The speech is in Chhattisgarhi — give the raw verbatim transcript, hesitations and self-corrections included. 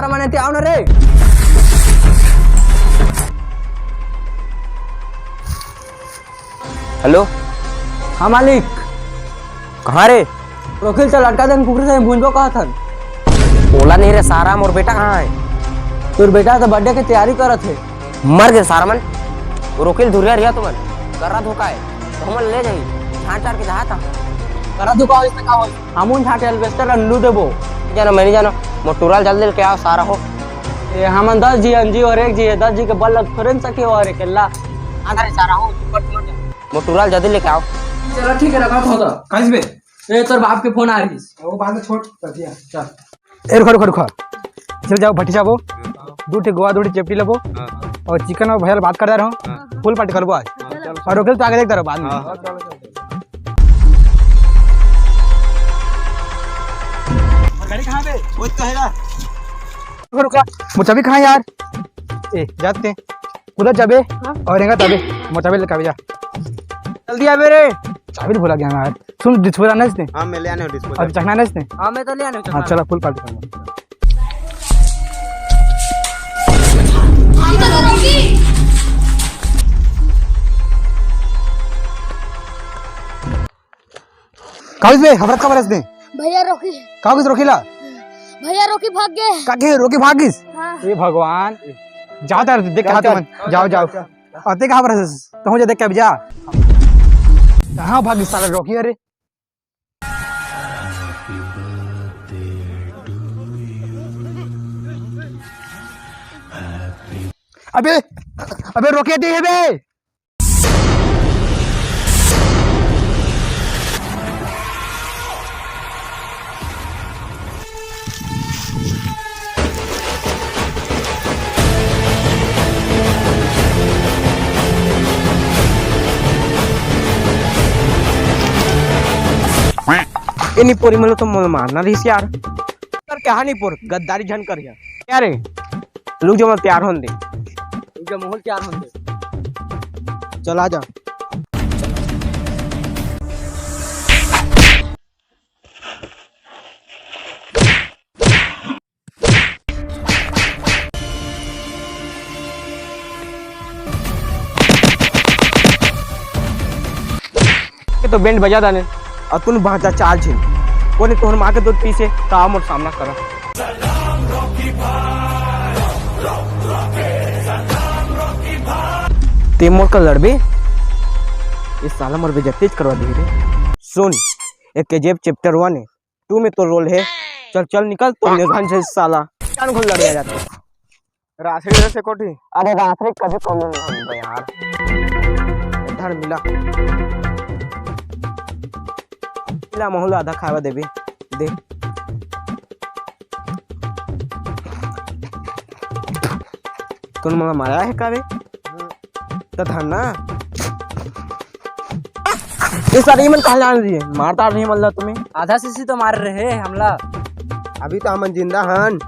सारा मन एती आओ ना रे। हेलो। हाँ मालिक। कहाँ रे? रोकिल तो लटका देन कुकुर से भूंजबो कहत हन। ओला नहीं रे सारा, मोर बेटा कहाँ है? तोर बेटा तो बर्थडे के तैयारी करत हे। मर गे सारा मन। रोकिल धुरिया रिया तुमन। करा धोखा है। तो हमन ले जाई। झाड़ चार के जहाँ था। करा धोखा हो इसने का हो? हमन झाड़ एल्वेस्टर अन्नू देबो। जानो मैं नहीं जानो। मोटूराल जल्दी लेके आओ सारा हो। ए, हमन दस जी एन जी और एक जी है, दस जी के बल लग थोड़े न सके और अकेला। आधा रे सारा हो, तू कर, तू कर। मोटूराल जल्दी लेके आओ। चला ठीक है, रखा था। काइस बे? ए, तोर बाप के फोन आ रहिस। वो बाद में छोड़ कर दिया। चल। ए, रुका, रुका, रुका। चल जाओ, भट्टी जाबो। दू ठे गोवा, दू ठे चेपटी लेबो। हाँ। और चिकन और भैया बात कर रहा हूँ। हाँ। फुल पार्टी करबो आज। हाँ, चल। और रोकिल तो आगे देखता रहो बाद में। हाँ, हाँ, चलो, चलो। और गाड़ी कहाँ पे? वो तो है ना। रुका, रुका। मोर चाबी कहाँ है यार? ए, जाते। उधर जाबे हाँ। और एंगा तबे। मोर चाबी लेके आबे जा। जल्दी आबे रे। चाबी तो भुला गया यार। सुन, डिस्पोजल आने इसने। हाँ, मैं ले आने हूँ डिस्पोजल। अभी चखना आने इसने। हाँ, मैं तो ले आने हूँ हाँ, चखना। चला, फुल पार्टी करना। कागज बे, हफरत का बरस दे। भैया रोकी। कागज रोकीला। भैया रोकी भाग गए। का के रोकी भागिस? हाँ। ए भगवान, जाओ तार देख के हाथ मन। जाओ, जाओ। अते कहाँ पर हस? तो हो जा देख के अभी जा। कहाँ भागिस साला रोकी? अरे। अबे, अबे रोके दे बे। ए निपोरी मन ल तो मोला मारना रहिस यार। कर कहा निपोर, गद्दारी झन कर यार। क्या रे? लुक जो मैं प्यार होन दे। लुक जो मोहन प्यार होन दे। चल आ जा। के तो बैंड बजा दाने, और तूने बाजा चार झिन। कोने तोहर माँ के दूध पीसे, का मोर सामना करा। ते मोर का लड़बे? ये साला मोर बेइज्जती करवा दे रे। सुन, एक के जी एफ चैप्टर वन है, टू में तो रोल है। चल, चल, निकल तो मेरे घर से साला। जान को लड़े आ जाते। रासरी से कोठी। अरे रासरी कभी कम नहीं होता यार। इधर मिला। मिला मोहल्ला आधा खावा देबे। दे। कौन मला मारा है का बे? तो धरना। ये सारे मन कहाँ जान रही है? मारता नहीं मल्ला तुम्हें। आधा सीसी तो मार रहे हैं हमला। अभी तो हमन जिंदा हन।